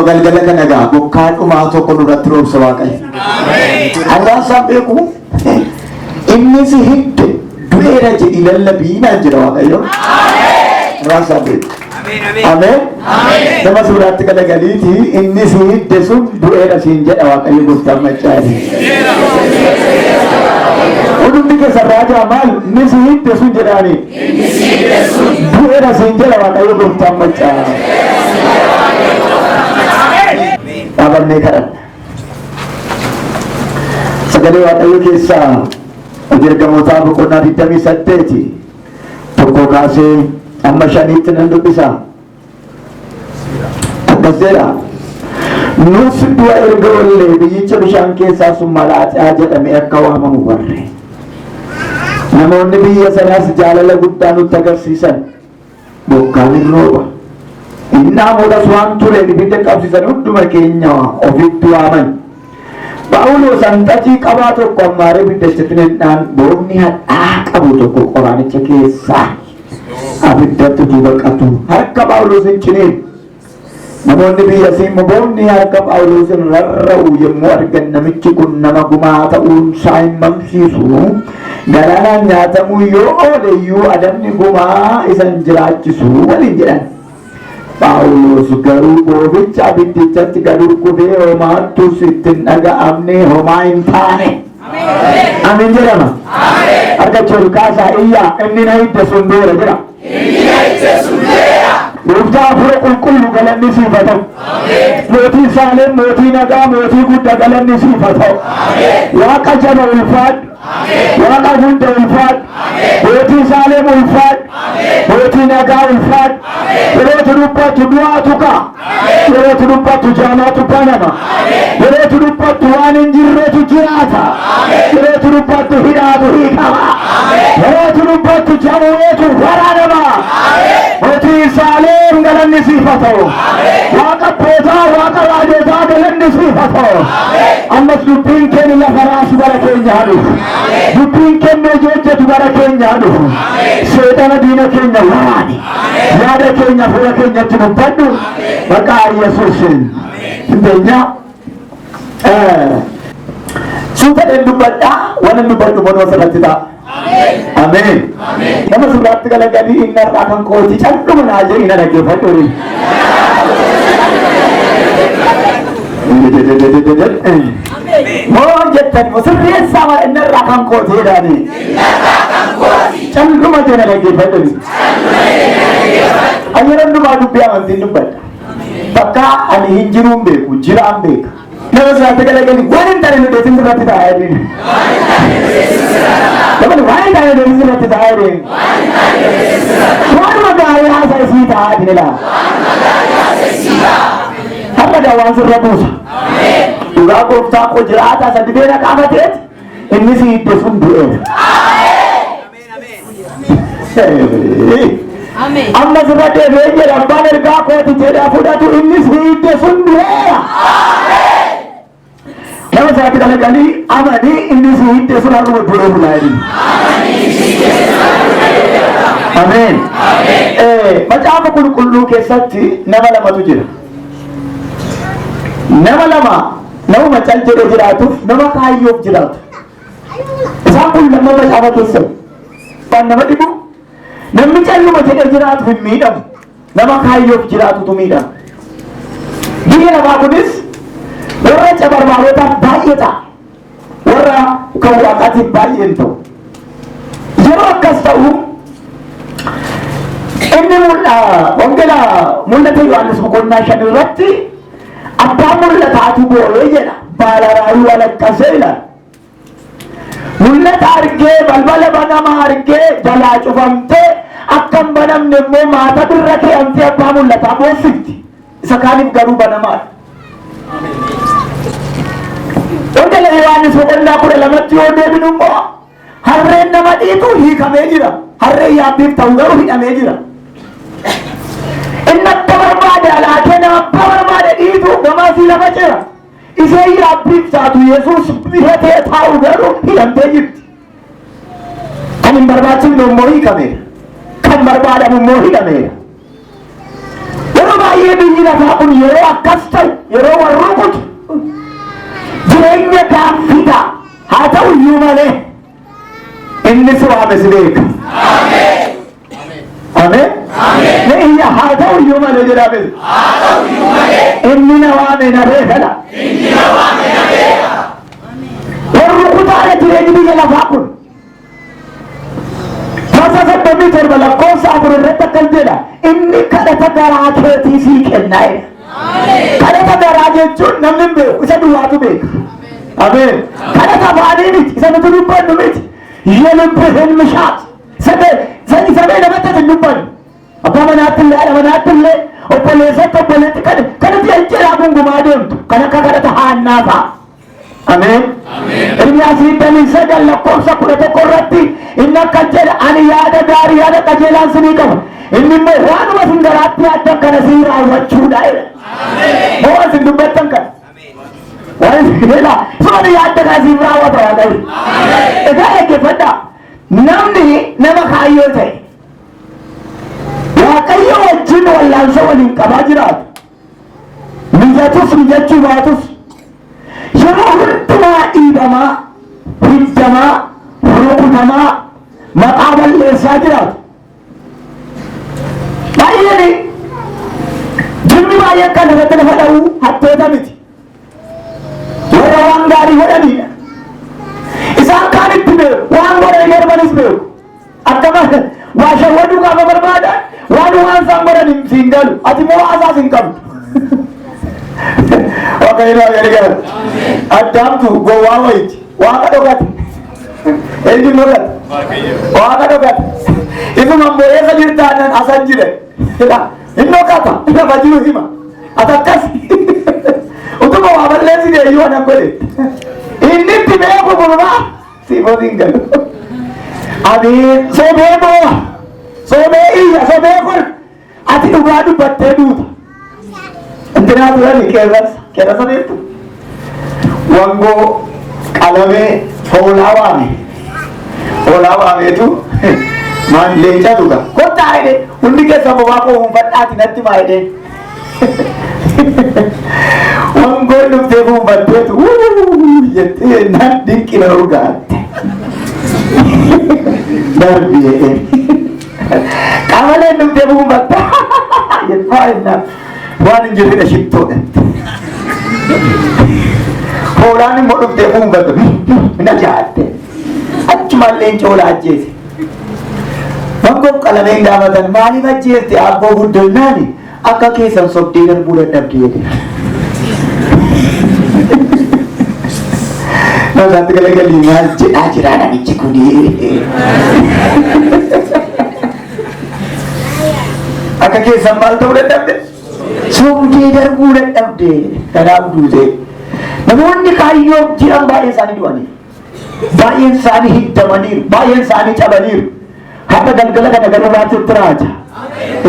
Galgala kana gaa bokkaa dhumaa tokko nurratti roobsa Waaqayyo. Har'aan isaan beeku inni si hidde du'eera jedhi lallabii naan jedha Waaqayyo. Har'aan isaan beeku. Ameen. Nama suuraatti galagaliiti inni si hidde sun du'eera siin jedha Waaqayyo gooftaan maccaati. Hundumti keessa raajaa maal inni si hidde sun jedhaani. Du'eera siin jedha Waaqayyo gooftaan maccaa. Dhaabannee kadhanna. Sagalee Waaqayyo keessaa hojii ergamootaa boqonnaa 28 tokko kaasee amma shaniitti nan dubbisa. Akkas jedha. Nus du'a erga oollee biyyicha bishaan keessaa sun Malaaxiyaa jedhamee akka waamamu barre. Namoonni biyya sanaas jaalala guddaa nutti agarsiisan. Bokkaan hin rooba. Inni namotas waan tureef ibidda qabsiisan hunduma keenya ofitti waaman. Phaawulos hanxaxii qabaa tokko ammaaree ibiddachatti nannaan boobni hadhaa qabu tokko qoraanicha keessaa abiddatti utuu baqatu harka Phaawulos hin ciniin. Namoonni biyyasii immoo boobni harka Phaawulos hin rarra'u yommuu argan namichi kun nama gumaa ta'uun isaa hin mamsiisu. Galaanaan nyaatamuu yoo oole iyyuu adabni gumaa isa hin jiraachisu waliin jedhan. Phaawulos garuu boobicha abiddichatti gad urgufee homaattus itti hin dhaga'amne homaa hin taane. Ameen jedhama. Harka ol kaasaa iyyaa inni na hidde sun du'eera jedha. Gooftaa hafuura qulqullu galanni siif haa ta'u. Mootii Saaleem, mootii nagaa, mootii guddaa galanni siif haa ta'u. Waaqa jaba ulfaadhu. Waaqa guddaa ulfaadhu. Mootii Saaleem ulfaadhu. Mootii nagaa ulfaadhu. Yerootu dubbattu du'aatu ka'a. Yerootu dubbattu jaamaatu banama. Yerootu dubbattu waan hin jirretu jiraata. Yerootu dubbattu hidhaatu hiikama. Yerootu dubbattu jamuutu waraanama. Mootii Saaleem galanni siif haa ta'u. Waaqa abbootaa, waaqa raajotaa galanni siif haa ta'u. Ammas dubbiin keenya lafa raasu bara keenya haa dhufu. Dubbiin keenya hojii hojjetu bara keenya haa dhufu. Seexana diina keenya waraani. Yaada keenya fuula keenyatti dubbadhu. Maqaa Yesuusiin. Hin beenyaa. Suuta dubbadhaa waan inni dubbadhu manuma sirratti ta'a. Ameen. Nama sirraatti galagalii inni har'aa kan kooti calluma naa jedhi na dhaggeeffadhu. Moo jettan moo sirreessaa mala inni har'aa kan kooti jedhaani. Calluma jedhe na dhaggeeffadhu. Ani yeroo hundumaa dubbii amantiin dubbadha. Bakka ani hin jiruun beeku jiraan beeka. Nama sirraatti galagalii waan hin taane nu deesin sirratti taa'aa jedhiin. Namni waan hin taane deesin sirratti taa'aa jedhiin. Waanuma gaarii haasa isii taa'aa jedhin laa. Har'a gaa waan sirra buusa. Dhugaa gooftaa koo jiraataa isa dibee na qaabateet inni si hidde sun du'eera. Amma sirra deebi'ee jedha abbaan ergaa kooti jedhaa fudhatu inni si hidde sun du'eera. Nama isaatti galagalii amanii inni si hidde sun har'uma du'ee bulaa jedhin. Ameen. Macaafa qulqulluu keessatti nama lamatu jira. Nama lama namuma cal jedhee jiraatuuf nama kaayyoof jiraatu. Isaan kun lama macaafa keessa waan nama dhibu namni calluma jedhee jiraatu hin miidhamu. Nama kaayyoof jiraatutu miidhama. Biyya lafaa kunis warra cabarbaarotaaf baay'ee ta'a. Warra kan waaqaatiif baay'ee hin ta'u. Yeroo akkas ta'u inni wangeela mul'ata Yohaannis boqonnaa 5 irratti abbaan mul'ataatu boo'ee jedha. Baala raayuu alaqqasee ilaala. Mul'ata argee balbala banamaa argee jalaa cufamtee akka hin banamne immoo maata birra keeyamtee abbaa mul'ataa boossifti. Isa kaaniif garuu banamaadha. Wangeela Yohaannis boqonnaa 12tti yoo deebinu immoo harreen nama dhiitu hiikamee jira. Harreen yaabbiif ta'u garuu hidhamee jira. Inni akka barbaade alaakee nama abbaa barbaade dhiitu gamasii lafa cira. Isheen yaabbiif taatu Yesuus biratee taa'u garuu hidhamtee jirti. Kan hin barbaachifne immoo hiikameera. Kan barbaadamu immoo hidhameera. Yeroo baay'ee Jireenyi biyyi lafaa kun yeroo akkas ta'u, yeroo wal rukutu, jireenya gaaffii ta'a. Haa ta'u iyyuu malee inni si waame si beeka. Ameen. Ne iyya, haa ta'u iyyuu malee jedhame. Inni na waame na beekadha. Wal rukutaadha jireenyi biyya lafaa kun. Faarsa 37 lakkoofsa 4 irratti akkas jedha. Inni kadhata garaa keetii sii kennaa jedha. Kadhata garaa jechuun namni hin beeku, isa duwwaatu beeka. Ameen. Kadhata afaanii miti, isa nuti dubbannu miti. የልብህን መሻት isa bee namatti hin dubbannu. Abbaa manaatti illee, haadha manaatti illee, obboleessatti, obboleetti kan kanatti jedhaa gungumaa deemtu kan akka kadhata Haannaa fa'a. Ameen. Ermiyaas 29 lakkoofsa 11 irratti inni akkas jedha: ani yaada gaarii, yaada qajeelaan sinii qaba. Inni immoo waanuma isin garaatti yaaddan kana sii raawwachuudha jedha. Moo isin dubbattan kana. Waan isin yaadda kana siif raawwata Waaqayyo. Egaa dhaggeeffadhaa. Namni nama kaayyoo ta'e, Waaqayyo wajjin wallaansoo waliin qabaa jiraatu, mijatus mijachuu baatus, yeroo hundumaa dhiibamaa, hiddamaa, rukutamaa, maqaa balleessaa jiraatu. Baay'een jimmi baay'een kan irratti lafa dha'uu hattoota miti. Warra waan gaarii godhanidha. Isaan kaan itti beeku, waan godhanii darbanis beeku. Akkama waa shawwaduu gaafa barbaadan waan isaan godhan siin galu. Ati immoo haasaas hin qabdu. Waaqayyo naa gargaara. Addaamtu gowwaa wayiiti. Waaqa dhokate. Eenyu dhokate? Waaqa dhokate. Isuma immoo eessa jirtaa nan asan jire. Hin dhokata. Lafa jiru hima. Ati akkas. Utuma waa balleessite iyyuu anan godhe. Inni itti beeku gurbaa siifoo siin galu. Abiin sobee boo'a. Sobee iyya. Sobee kolfa. Ati dhugaa dubbattee duuta. Intinaa turani qeerransa. Qeerransa beektu? Wangoo qalamee hoolaa waame. Hoolaa waameetu maan leenca dhuga. Kottaa jedhe, hundi keessa bobaa koo fuunfadhaati natti maa jedhee. Wangoon dhuftee fuunfatteetu jettee jennaan dinqina urgaatte. Darbi jedhee. Qamaleen dhuftee fuunfatta. Jettaa jennaan waan hin jirredha shittoodha. Hoolaan immoo dhuftee fuunfatte na jaatte. Achumaan leenca hoolaa ajjeese. Wangoof qalameen gaafatan, maaliif ajjeeste abboo guddinnaani, akka keessan sobdee darbuu dadhabde jedhe. Nasaatti galagalii maal jedhaa jira namichi kuni. Akka keessan maal ta'uu dadhabde? Sobdee darbuu dadhabde. Kanaaf duute. Namoonni kaayyoof jiran baay'een isaanii du'aniiru. Baay'een isaanii hiddamaniiru. Baay'een isaanii cabaniiru. Har'a galgala kana gara raatitti raaja.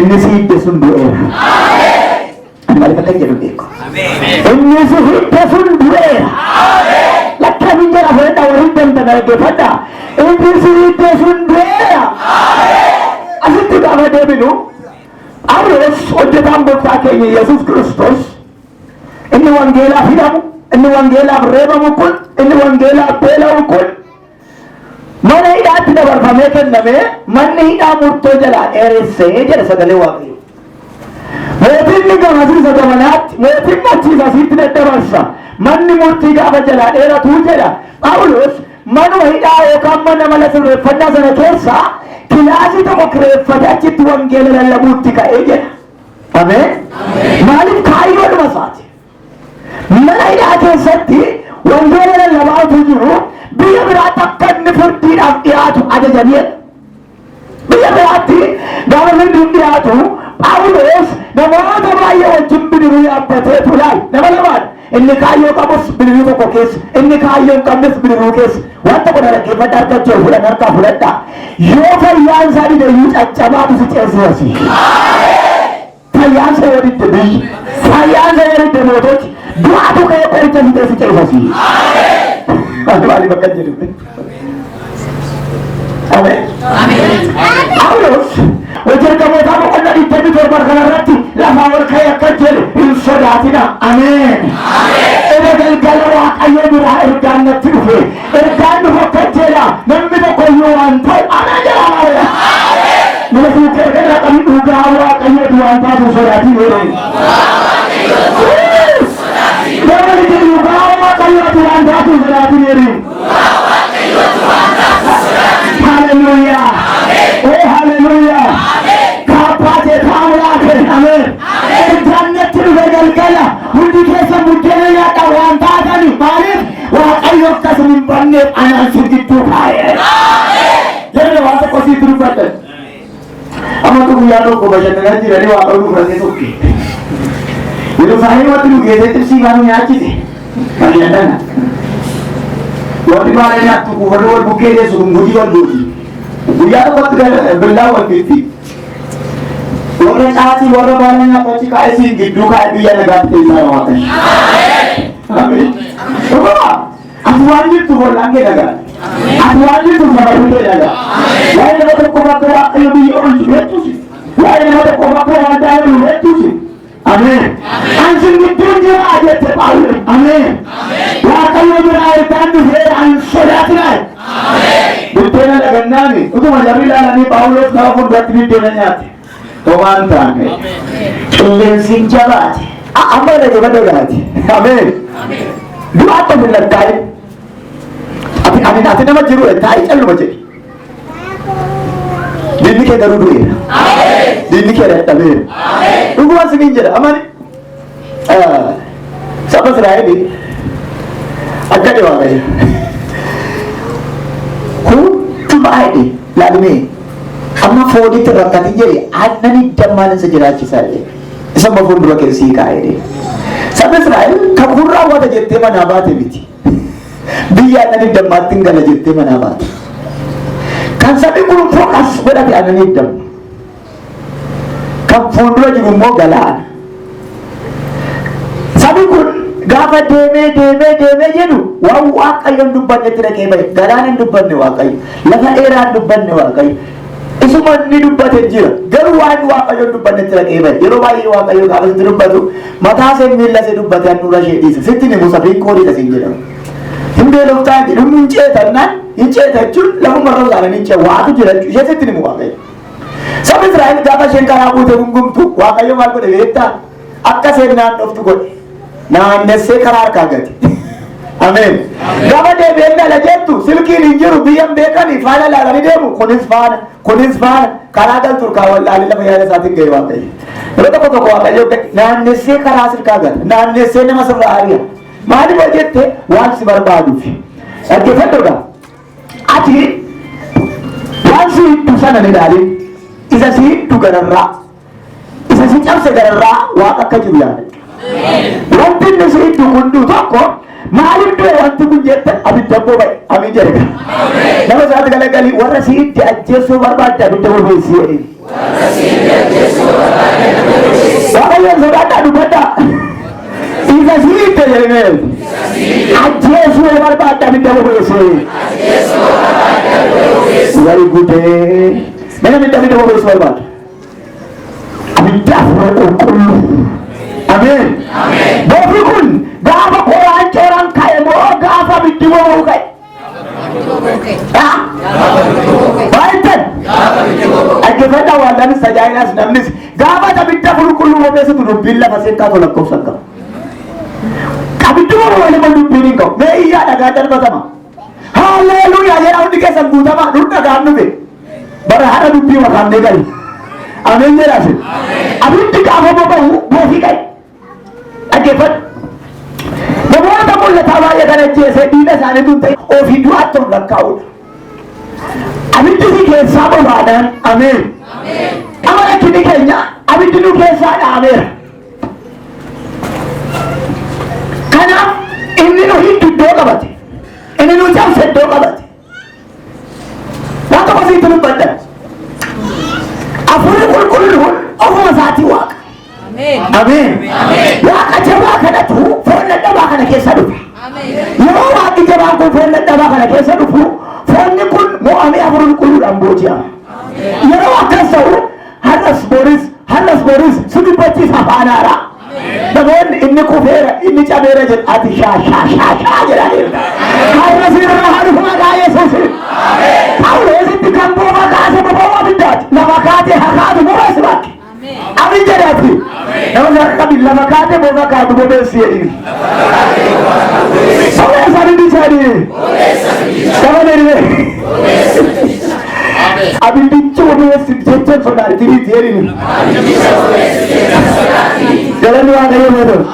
Inni si hidde sun du'eera. Ani maaliif akka jedhu beeku. Inni si hidde sun du'eera. Lakkaafin jedha, fudhadhaa, warri hiddamtan dhaggeeffadhaa. Inni si hidde sun du'eera. Asitti gaafa deebinu, Phaawulos hojjetaan gooftaa keenya Yesuus Kiristoos, inni wangeelaaf hidhamu, inni wangeelaaf reebamu kun, inni wangeelaaf beela'u kun, mana hidhaatti dabarfamee kennamee manni hidhaa murtoo jalaa dheeressee jedha sagalee Waaqayyoo. Mootinni gamasiisa gamanaatti, mootinni achiis asitti daddabarsa. Manni murtii gaafa jalaa dheeratu jedha. Phaawulos manuma hidhaa yookaan mana mala sirreeffannaa sana keessa kilaasii tokko kireeffatee achitti wangeela lallabuutti ka'ee jedha. Ameen. Maaliif? Kaayyoodhuma isaati. Mana hidhaa keessatti wangeela lallabaa utuu jiru biyya biraatti akka inni firdiidhaaf dhiyaatu ajajaniidha. Biyya biraatti gaafa firdiin dhiyaatu Phaawulos namoota baay'ee wajjin bidiruu yaabbatee tulaal nama lamaan, inni kaayyoo qabus bidiruu tokko keessa, inni kaayyoo hin qabnes bidiruu keessa. Waan tokko dhaggeeffadha, harka jiru fudhan, harkaa fudhadhaa. Yoo fayyaan isaa dide iyyuu caccabaatu si ceesisasi. Fayyaan isaa yoo didde biyyi, fayyaan isaa yoo didde moototi, du'aatu ka'ee qoricha fixee si ceesasi. Maaliif akka jedhu? Ameen. Phaawulos hojii ergamootaa boqonnaa 27 kanarratti lafaa ol ka'ee Akka jedhe hin sodaatina. Ameen. Eda galgala Waaqayyo biraa ergaan natti dhufe. Ergaan dhufe akka jedha namni tokko iyyuu waan ta'u ameen jedha malee. Nama fuukkee irra qabi dhugaa Waaqayyootu waan taatu sodaatin jedhe. Nama dhugaa Waaqayyootu waan taatu sodaatin jedhe. Hallelujah. Oh, hallelujah. ከአባቴ ከአምላኬ አሜን። Ergaan natti dhufe galgala hundi keessa buddeena nyaadha waan taatani maaliif Waaqayyo akkas hin banneef anaan si gidduu kaa'e. Jedhame waan tokko sitti dubbadhan. Amma guyyaa tokko bashannanaa jiranii Waaqayyo nu fudhatee tokke. Yerusaalematti nu geessee xibsii baanu nyaachise. Bashannana. Warri baala nyaattu kuufanii wal bukkee teessu kun gujii wal gooti. Guyyaa tokkotti billaa wal fixxi. Warra caatii warra baala nyaatu achi kaa'ee siin gidduu kaa'ee biyya nagaatti teessaa Waaqayyo. Ameen. Dhuguma ati waan jirtu bollaan kee nagaa. Ati waan jirtu sababii kee nagaa. Waa'ee nama tokko bakka Waaqayyo biyya oolchu beektusi. Waa'ee nama tokko bakka waan daa'ima beektusi. Ameen. Ansin gidduun jira jette Phaawulos. Ameen. Waaqayyo biraa ergaan dhufee an sodaatinaa. Buddeena dhagannaani utuma jarri ilaalanii Phaawulos nama fuulduratti buddeena nyaate. Homaan taane. Qilleensi hin jabaate. Amma irra jaba dhagaati. Ameen. Du'aatti of hin lakkaa'in. Ati ani ati nama jiru taa'ii calluma jedhi. Diinni kee garuu du'eera. Diinni kee dadhabeera. Dhuguma isiniin jedha amani. Saba Israa'el akka jedhe Waaqayyo. Hundumaa jedhe laalimee amma foonitti rakkatin jedhe aannan dammaan isa jiraachisaa jedhe. Isa amma fuuldura keessii kaa'e jedhe. Sabni Israa'el kakuun raawwata jettee manaa baate miti. Biyya aannan dammaatti hin gala jettee manaa baate. Kan sabni kun focus godhate aannan damma. Kan fuuldura jiru immoo galaana. Sabni kun gaafa deemee deemee deemee jedhu waan Waaqayyo hin dubbannetti dhaqee bahe. Galaana hin dubbanne Waaqayyo. Lafa dheeraa hin dubbanne Waaqayyo. Isuma inni dubbate jira. Garuu waan Waaqayyo hin dubbannetti dhaqee bahe. Yeroo baay'ee Waaqayyo gaafa sitti dubbatu mataa ishee miilla ishee dubbate handhuura ishee dhiisa. Sitti ni musa fi koodii siin jedhama. Hin beeloftaa jedhu hin ceetannaan hin ceeta jechuun lafuma irra utaalan hin ceetu waatu jira jechuudha. Ishee sitti ni mu Waaqayyo. Sabni Israa'el gaafa isheen karaa buute gungumtu Waaqayyo maal godhe beektaa? Akka isheen naannoftu godhe. Naannessee karaa harkaa gate. Ameen. Gaafa deebi'een gala jettu silkiin hin jiru biyyan beekanii faana laalanii deemu kunis faana kunis faana karaa galtu kaa wallaalee lafa yaada isaatiin ga'e Waaqayyo. Yeroo tokko tokko Waaqayyo naannessee karaa sirkaa gata. Naannessee nama sirraa ari'a. Maaliif hojjette waan si barbaaduuf. Dhaggeeffadhuudha. Ati waan si hiddu sana ni ilaalin. Isa si hiddu gararraa. Isa si cabse gararraa waaqa akka jiru yaada. Wanti inni si hiddu kun tokko maaliif du'e wanti kun jette abidda boba'e amiin jedhe. Nama isaatti galagalii warra si hidde ajjeesuu barbaadde abidda bobeessii jedheen. Waaqayyoon sodaadhaa dubbadhaa. Isa si hidde jedhee ajjeesuu barbaadde abidda bobeessee. Warri gudee nama abidda bobeessuu barbaada. Abidda hafuura qulqulluu. Ameen. Bofi kun gaafa qoraan coraan ka'e moo gaafa abiddi boba'u ka'e? Baay'atan. Dhaggeeffadhaa waaldaanis tajaajilaas namnis gaafa abidda qulqulluu bobeessitu dubbiin lafa seekkaatu lakkoofsa qaba. Abiddi boba'u malee dubbiin hin qabu. Mee iyyaa dhagaa darbatama. Haalleluuyaa jedha hundi keessan guutamaa dur dhagaan dhufe. Bara haadha dubbii makaannee gali. Ameen jedhaase. Abiddi gaafa boba'u bofi ka'e. Dhaggeeffadhu. Namoota mul'ataa baay'ee kan ajjeese diina isaanii tun ta'e ofii du'aatti of lakkaa'udha. Abiddi si keessaa bobaadhaan ameen. Amma rakkinni keenya abiddi nu keessaa dhaameera. Kanaaf inni nu hiddu iddoo qabate. Inni nu cabse iddoo qabate. Waan tokko sitti dubbadhan. Hafuurri qulqulluun ofuma isaatii Waaqa. Ameen. Waaqa jabaa kanatu foon dadhabaa kana keessa dhufe. Yeroo waaqni jabaan kun foon dadhabaa kana keessa dhufu foonni kun mo'amee hafuura qulqulluudhaan booji'ama. Yeroo akkas ta'u har'as boris har'as boris si dubbachiisa afaan haaraa. cabeera jedhe ati shaa shaa shaa shaa jedhaniirta. Har'a sirra haa dhufu maqaa Yesuusiin. Phaawulositti kan booba kaase boba'uu abiddaati. Lafa kaatee haa kaatu bobeessi bakke. Amin jedhaati. Nama harka qabi lafa kaatee booba kaatu bobeessi jedhiin. Bobeessa abiddicha jedhiin. Nama jedhine. Abiddichi bobeessi jechaan sodaati jedhiin. Galanni Waaqayyoo haa ta'u.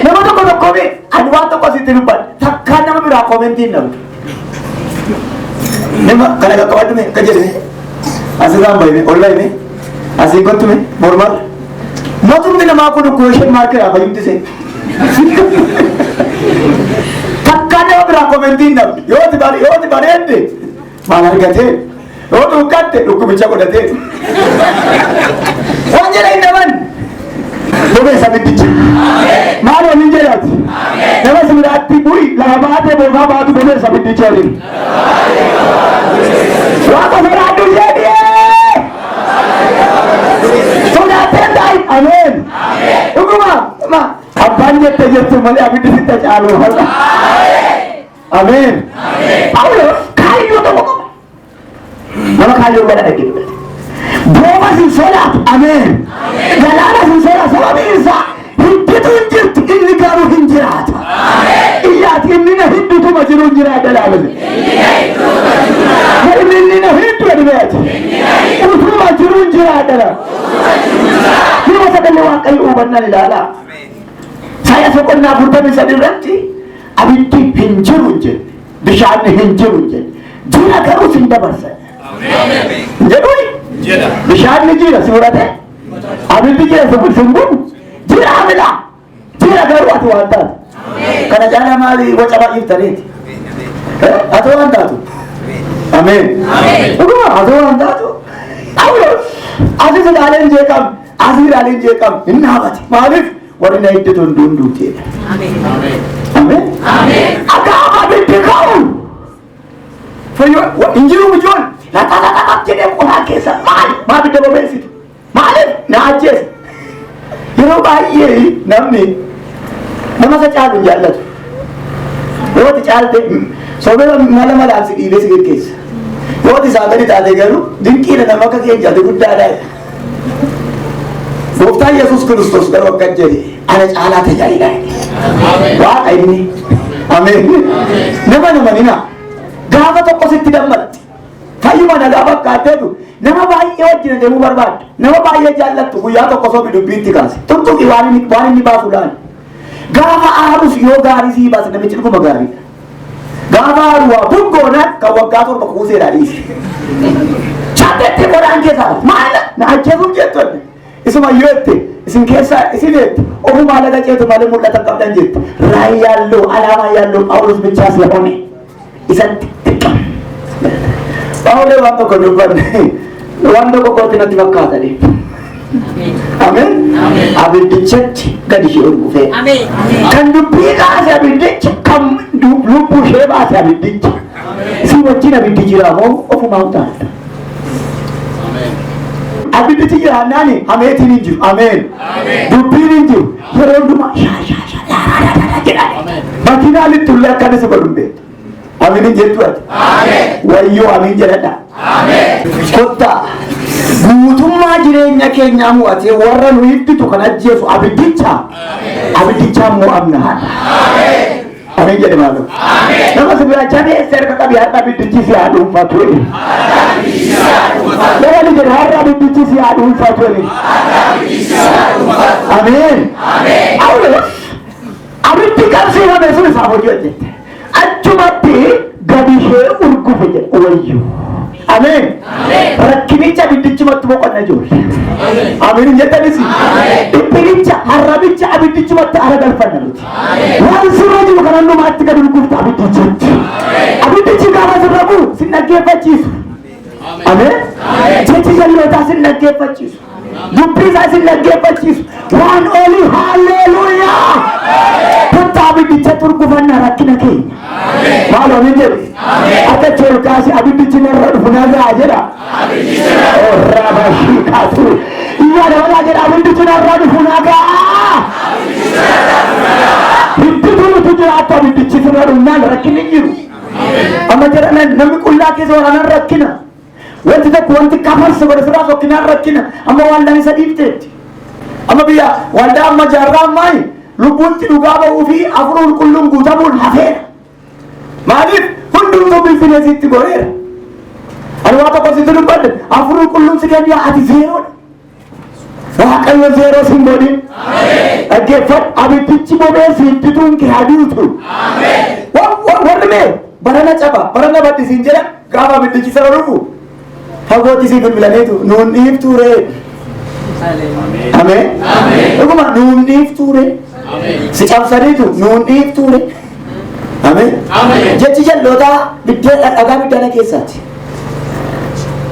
Nama tokko tokko mee ani waan tokko sitti dubbadha. Takkaan nama biraa comment hin dhabdu. Nama kana qaqqabadhu mee akka jedhe asirraan bahime ol bahime asii kottu mee mormarra. Matumti namaa kun question mark dha fayyumti see. Takkaan nama biraa comment hin dhabdu. Yoo ti bareedde maal argatee yoo dhukkubsatte dhukkubicha godhatee. Waan jedha hin dhaban. Bobeessa abiddicha. Maal waliin jedhaati? Nama si biraatti bu'i lafa baatee bofaa baatu bobeessa abiddicha waliin. Waaqa sodaadhu jedhee. Sodaatteen ta'i. Ameen. Dhuguma. Dhuguma. Abbaan jette jettu malee abiddi sitti caalu. Ameen. Phaawulos kaayyoo tokko qaba. Nama kaayyoo godha dhaggeeffate. Boobas hin sodaatu. Ameen. Galaanas hin sodaatu. Sababiin isaa hidditu hin jirtu inni garuu hin jiraata. Iyyaati inni na hiddutuma jiru hin jiraata laabise. Inni inni na hiddu adibeeti. Utuma jiru hin jiraata laabise. Yeroo sagalee Waaqayyo hubannaan ilaalaa. Isaayyaas boqonnaa 43 irratti abiddi hin jiru hin jenne. Bishaan hin jiru hin jenne. Jira garuu sin dabarsa. Jedhuuni? Bishaan ni jira si fudhate. Abiddi jira si sin gubu. Jira amila. Jira garuu ati waan taatu. Kana caalaa maali waca baay'iftaniiti? Ati waan taatu. Ameen. Dhuguma ati waan taatu. Phaawulos asis ilaaleen jeeqam asii ilaaleen jeeqam hin dhaabate. Maaliif warri na hiddatu hunduu hunduuteedha. Ameen. Gaafa abiddi ka'u fayyoo hin jiru mijoon laxaxaxax jedhee qoraa keessa maal maa abidda bobeessitu maaliif na ajjeesa. Yeroo baay'ee namni nama isa caalu hin jaallatu. Yoo ati caalte soobee mala malaan si dhiibee si geggeessa. Yoo ati isaa gadi taate garuu dinqiidha nama akka keenya ati guddaadha. Gooftaan Yesuus Kiristoos garuu akka jedhe ana caalaa tajaajilaa. Waaqa inni. Ameen. Nama namanina. Gaafa tokko sitti dammatti. Fayyuma nagaa fakkaatteetu nama baay'ee wajjin deemuu barbaadda. Nama baay'ee jaallattu guyyaa tokko sobi dubbiitti kaase. Tuttuqi waan inni baasu laali. Gaafa aarus yoo gaarii sii baase namichi dhuguma gaariidha. Gaafa aaru waa buggoonaan kan waggaa 7 kuuseedha dhiise. Chaappeetti qoraan keessaa maal na ajjeesuuf jettu adde. Isuma yoo jette isin keessaa isin jette ofumaa laga ceetu malee mul'ata hin qabdan jette. ራዕይ ያለው ዓላማ ያለው ጳውሎስ ብቻ ስለሆነ isatti xiqqaa. Phaawulos waan tokko dubbanne waan tokko kootti natti fakkaatani. Ameen. Abiddichatti gadi ishee ol dhufee. Kan dubbii kaase abiddicha kan lubbuu ishee baase abiddicha. Si wajjin abiddi jira moo ofumaa utaata? Abiddichi jiraannaan hameetiin hin jiru. Ameen. Dubbiin hin jiru. Yeroo hundumaa shaa shaa shaa laa laa laa jedha. Makiinaa lixxullee akkana si godhu hin beektu. Amiin hin jettu ati. Wayyoo amiin jedhadha. Kottaa guutummaa jireenya keenyaa mo'atee warra nu hidditu kan ajjeesu abiddicha abiddichaan mo'amna haadha. Amiin jedhe maaloo. Nama si bira jabeessa harka qabi har'a abiddichi si haa dhuunfatu. Nama ni jedhe har'a abiddichi si haa dhuunfatu. Ameen. Phaawulos abiddi qabsiifame sun isaaf hojii hojjette. Achumatti gadi ishee urgufe jedhe wayyuu. Ameen. Rakkinicha abiddichumatti boqonna ijoollee. Ameen hin jettanis. Dhiphinicha harrabicha abiddichumatti ara galfanna nuti. Waan sirra jiru kan hundumaatti gadi urgufta abiddichatti. Abiddichi gaafa sirra bu'u sin dhaggeeffachiisu. Ameen. Jechi jal'ootaa sin dhaggeeffachiisu. Dubbii isaa sin dhaggeeffachiisu. Waan olii haalleluuyaa. Kottaa abiddichatti urgufanna rakkina keenya. Maal amiin jedhe. Akka ol kaase abiddichi narra dhufu nagaa jedha. Rabashiikaatu. Iyyaa dabalaa jedha abiddichi narra dhufu nagaa. Rakkinni hin jiru. Amma jedhan namni qullaa keessa waraanaan rakkina. Wanti tokko wanti kafarsa godhe sirraa sokkinaan rakkina. Amma waldaan isa dhiifteetti. Amma biyya waldaa amma jaarraa ammaayi lubbuutti dhugaa ba'uu fi hafuura qulqulluun guutamuun hafeera. Maaliif hundumtuu biizinesiitti goreera. Ani waa tokko sitti dubbadhe, hafuurri qulqulluun si kennu ati zeeroodha. Waaqayyo zeeroo sin godhin. Dhaggeeffadhu, abiddichi bobee siin bituun kee haduutu. Warri mee barana caba barana baddisiin jedhan gaafa abiddichi sara dhufu fagootti si bilbilaniitu nuun dhiiftuu ree. Ameen. Dhuguma nuun dhiiftuu ree. Si cabsaniitu nuun dhiiftuu ree. Ameen. Jechi jallootaa biddeen dhagaa biddeena keessaati.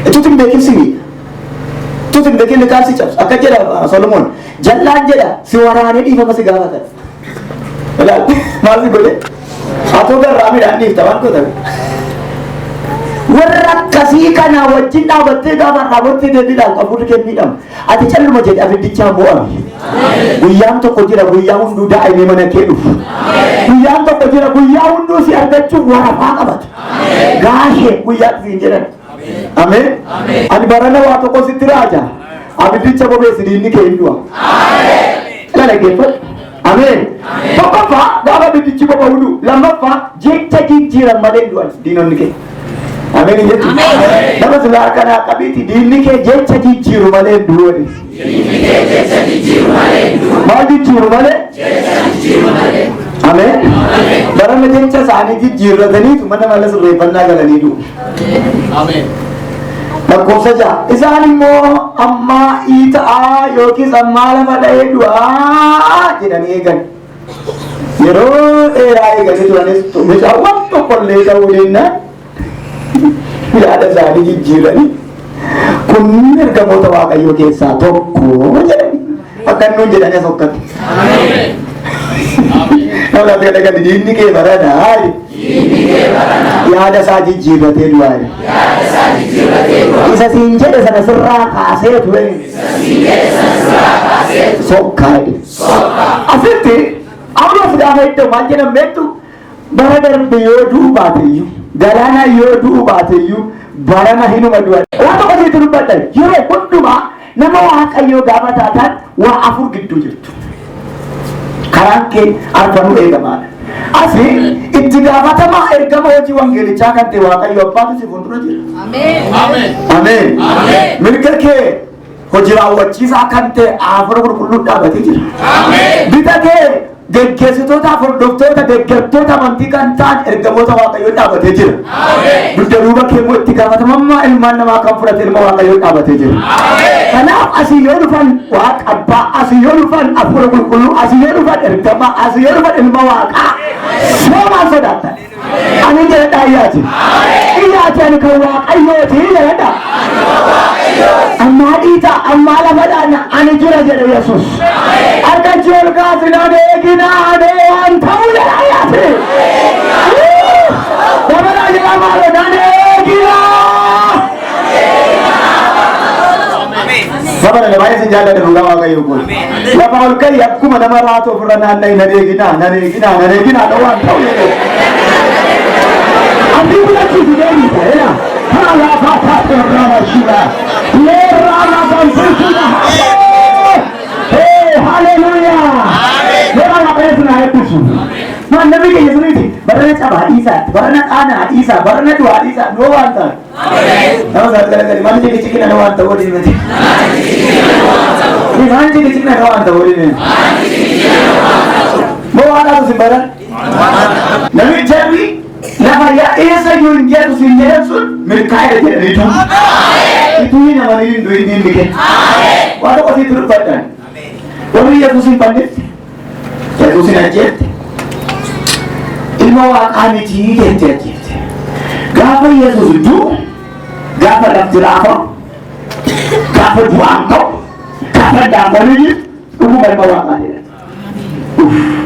Utuu hin beekin si miidha. Utuu hin beekin liqaan si cabsu. Akka jedha Solomoon. Jallaan jedha si waraanee dhiifama si gaafata. Ilaal maal si godhe? Atoo garraa midhaan dhiifta waan godhame. Warra akkasii kana wajjin dhaabattee gaafa dhaabattee deebii ilaaltu hafuurri kee miidhama. Ati calluma jedhe abiddichaa mo'ame. Guyyaan tokko jira, guyyaa hunduu daa'imee mana kee dhufu. Guyyaan tokko jira, guyyaa hunduu si argachuuf warafaa qabatu. Gaashee guyyaa siin jedhan. Ameen. Ani barana waa tokko sitti raaja. Abiddicha bobeessi, diinni kee hin du'a. Ila dhaggeeffadhu. Ameen. Tokkoffaa gaafa abiddichi boba'u du'u. Lammaffaa jecha jijjiiran malee du'an diinonni kee. Ameen hin jettu. Nama silaa harka naa qabiiti, diinni kee jecha jijjiiru malee hin du'u. Maal jijjiiru malee? Ameen. Barana jecha isaanii jijjiirrataniitu mana mala sirreeffannaa galanii du'u. Lakkoofsa 6. Isaan immoo ammaa iita'aa yookiis ammaa lafa dha'ee du'aa jedhanii eegan. Yeroo dheeraa eeganii turanis mucaawwan tokkollee ta'uu jennaan yaada isaanii jijjiiranii kun ergamoota Waaqayyoo keessaa tokko jedhani. Akka nuun jedhanii as hokkate. Nama lafa galagali, diinni kee baranaa yaada isaa jijjiirratee du'aa. Isa siin jedhe sana sirraa kaasee ture. Sokkaa jedhe. Asitti Phaawulos gaafa iddoo maal jedhan beektu? Bara darbe yoo du'u baate iyyuu, galaana yoo du'u baate iyyuu, barana hinuma du'a. Waan tokko sitti dubbadha, yeroo hundumaa nama Waaqayyoo gaafa taatan waa afur gidduu jirtu. Karaan kee arfanuu eegamaadha. Asi itti gaafatamaa ergama hojii wangeelichaa kan ta'e Waaqayyo Abbaatu si fuuldura jira. Ameen. Mirga kee hojii raawwachiisaa kan ta'e Hafuura Qulqulluu dhaabatee jira. Bita kee geggeessitoota, hordoftoota, deeggartoota amantii kan ta'an ergamoota Waaqayyoo dhaabatee jira. Dugda duuba kee immoo itti gaafatamummaa ilmaan namaa kan fudhate ilma Waaqayyoo dhaabatee jira. Kanaaf asii yoo dhufan Waaqa Abbaa, asii yoo dhufan Hafuura Qulqulluu, asii yoo dhufan ergamaa, asii yoo dhufan ilma Waaqaa. Soomaan sodaattan. Ani jedhadha iyyaati. Iyyaati, ani kan Waaqayyooti jedhadha. Ammaa dhiita, ammaa lafa dhaana, ani jira jedhe Yesuus. Harka kee ol kaasi, naan eeginaa anoo waan ta'u jedha iyyaati. Dabalaa jedha maaloo, naan eeginaa. Saba nana baay'ee sin jaalladha, dhugaa Waaqayyo kun. Lafa ol ka'i, akkuma nama raatu ofirra naanna'i, nan eeginaa, nan eeginaa, nan eeginaa anoo waan ta'u jedhe. Ati fudhachiisu deemita ena. Haala faataa irraa shira. Leerraa maqaan sirsuudha. Hee haleluuyaa. Yeroo Waaqayyo sun haa eebbisu. Maal namni keenya suniiti barana cabaa dhiisaa, barana qaanaa dhiisaa, barana du'aa dhiisaa noo waan ta'an. Nama isaatti galagali, maal jedhe cikina na waan ta'u waliin miti. Maal jedhe cikina na waan ta'u waliin. Moo waan haatu sin baran? Namni jarri lafa eessa iyyuu hin geessu siin jedhan sun milkaa'eera jedhaniitu. Ituu hin amaniin hin du'in inni kenna. Waa tokko sitti dubbadhan. Warri Yesuus hin fannifte, Yesuus hin ajjeefte, ilma Waaqaa miti jette ajjeefte. Gaafa Yesuus du'u, gaafa lafti raafamu, gaafa du'aan ka'u, gaafa daangolii jiru, dhuguma ilma Waaqaa jedhan.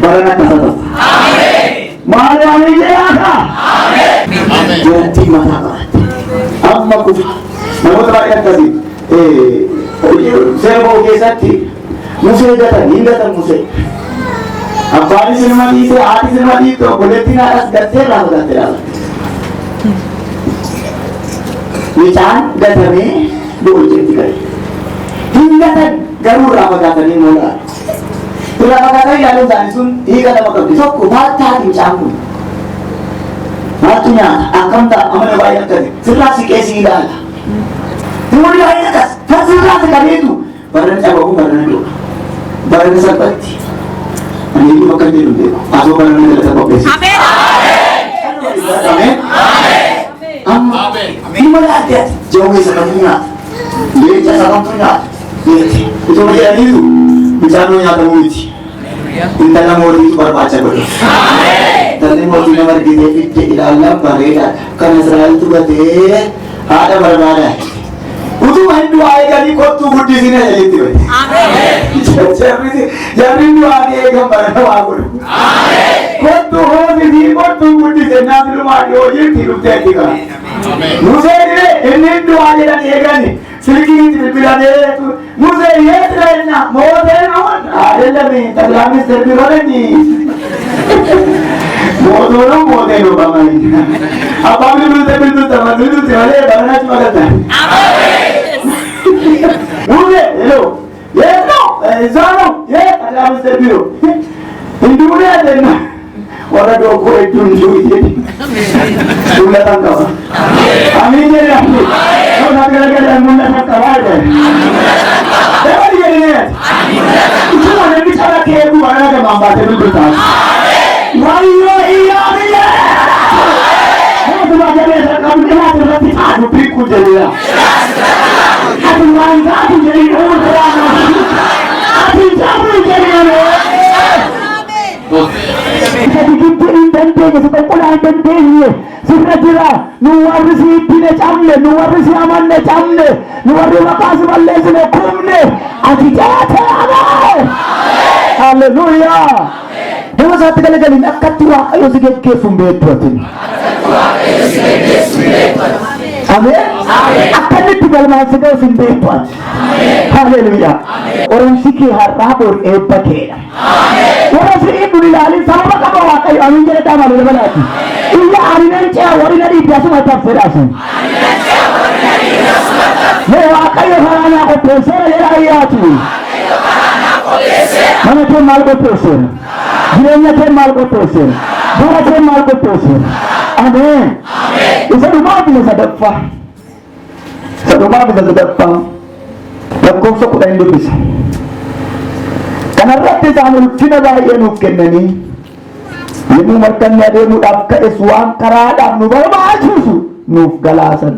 Barana akkasa ta'u. Maal waan jedhaa? Jaartii mataa qabatte. Amma kufa. Namoota baay'ee akkasii. Seera ba'uu keessatti Musee gatan, hin gatan Musee. Abbaanis ilma dhiise, haadhis ilma dhiifte, obboleettiin haadhas gattee irraa fudhatte dhaabatti. Mucaan gatamee boojjeetti gale. Hin gatan garuu irraa fagaatanii immoo ilaalu. Irraa fagaatanii ilaaluun isaanii sun hiika lama qabdi. Tokko maal taati mucaan kun? Maaltu nyaata? Akkam ta'a? Amala baay'ee akkasi. Sirraa siqee si ilaala. Namoonni baay'een akkas. Kan sirraa siqaniitu barana cabamu barana du'a. Barana salphatti. Ani iyyuu bakka jedhu hin beeku. Asoo barana galata qopheessi. Ameen. Amma dhimma laatti ati jawwee isa kamtu nyaata? Leenca isa kamtu nyaata? Jetti. Utuma jedhaniitu mucaan nyaatamuu miti. Intala mootiitu barbaacha godhe. Intalli mootii nama argitee fidde ilaallaan bareedaadha. Kan Israa'eltu gatee haadha barbaada. Utuma hin du'aa eeganii kottuu guddisine jetti bade. Jarri du'aa eegan barana waa godhu. Kottuu hoosisii kottuu guddise naaf lumaa dhiyoo jirti dhuftee achi qaba. Musee dire inni du'aa jedhan eegani silkii itti bilbilamee Musee የት ነህና ሞቴ ነው አይደለም ጠቅላይ ሚኒስትር ቢሮ ነኝ። ሞቶ ነው ሞቴ ነው በአማርኛ አባቢ ብሉት ብሉት malee baranachi magata ሙሴ ሄሎ የት ነው? እዛ ነው። የት? ጠቅላይ ሚኒስትር ቢሮ እንዲሁ ነው ያለና warra dookoo hedduun jiru jedhi mul'atan qaba. Amiin jedhi. Nama garagalan mul'atan qaba jedhi. Dabali jedhi. Ituma namni cala kee eegu bara gamaan baatee bilbiltaa. Wayyoo iyyaa biyya. Mootummaa jabeessa qabu dhiyaatu irratti xaanu biquu jedhira. Ati waan taatu jedhi dhuunfaa ati taatu jedhi. Isa gidduu hin dandeenye, si qulqullaa hin dandeenye, sirra jira. Nu warri si ittine cabne, nu warri si amanne cabne, nu warri maqaa si balleessine kufne, ati jaate amee. Halleluuyaa. Nama isaatti galagaliin akkatti Waaqayyo si geggeessu hin beektu atin. Ameen. Akka inni itti galmaan si ga'u hin beektu ati. Halleluuyaa. Qorumsi kee har'aa bor eebba keedha. Warra si hin ilaalin sababa qaba Waaqayyo amiin jedhe malee dabalaati. Iyya ani nan ce'a warri na dhiibbe asuma taffedhaas. Mee Waaqayyo karaa naa qopheesseera jedha ayyaati. Mana kee maal qopheesseera? Jireenya kee maal qopheesseera? Bara kee maal qopheesseera? Ameen. Isa dhumaa fi sadaffaa. Isa dhumaa fi sadaffaa. Lakkoofsa 10 dubbisa. Kanarratti isaan ulfina baay'ee nuuf kennanii yommuu markanni adeemuudhaaf ka'es waan karaadhaaf nu barbaachisu nuuf galaasan.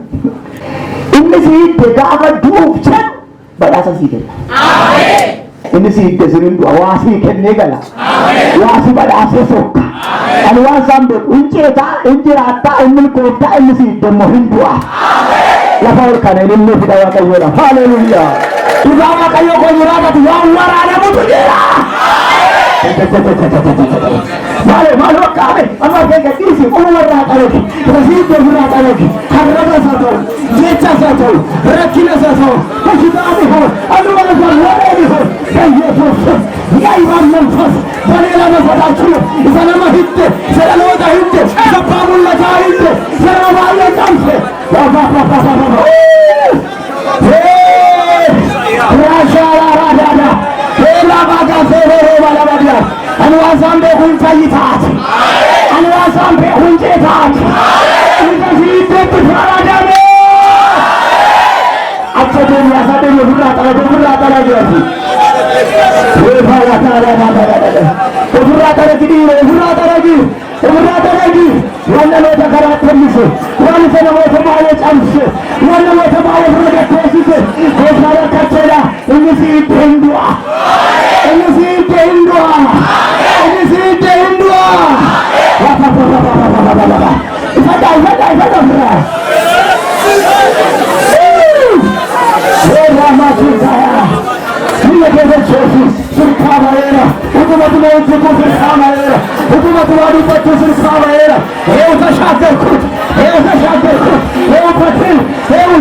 Inni si hidde gaafa du'uuf jedhu badhaasa sii kenna. Inni si hidde sinin du'a waa sii kennee gala. Waa si badhaasee sokka. Ani waan isaan beeku hin ceetaa, hin jiraattaa, hin milkooftaa, inni si hidde immoo hin du'a. Lafa ol kana inni fida Waaqayyoodha. Haleluuyaa. Dhugaa Waaqayyo koo jiraatatu waan waraanamutu jira. Maalo maalo akka amma keessa dhiisi uuma irraa qalaki rasiidda ofirraa qalaki harraba isaa ta'u jecha isaa ta'u rakkina isaa ta'u በሽታ ቢሆን አሉባልታ ወሬ ቢሆን በኢየሱስ ስም የኢማን መንፈስ በሌላ መፈታችሁ ሰለማ ሂድ ሰለሎታ ሂድ ሰባሙለታ ሂድ ሰለማየ ቀምሴ ራሻራራዳዳ ሄላባጋሴሮባላባዲያ አንዋሳም ቤኩን ፈይታት አንዋሳም ቤኩን ጬታት እንደዚህ ይደብት አራዳሜ አቸደን ያሳደኝ ሁላ ጠረገ ሁላ ጠረገ ofirraa daragi dhiira ofirraa daragi ofirraa daragi waan namoota karaa tolise waan isa namoota baay'ee cabse waan namoota baay'ee ofirra gatteessise gooftaan akkacheedha inni si hidde hin du'a inni si hidde hin du'a inni si hidde hin du'a ifadha ifadha ifadha ofirraa Ramasutaya. Biyya keessatti Yesuus sirkaa ba'eera. Utuma hojjetu sirkaa ba'eera. Utuma dubbachuu sirkaa ba'eera. ይኸው ተሻገርኩት፣ ይኸው ተሻገርኩት፣ ይኸው ፈትል፣ ይኸው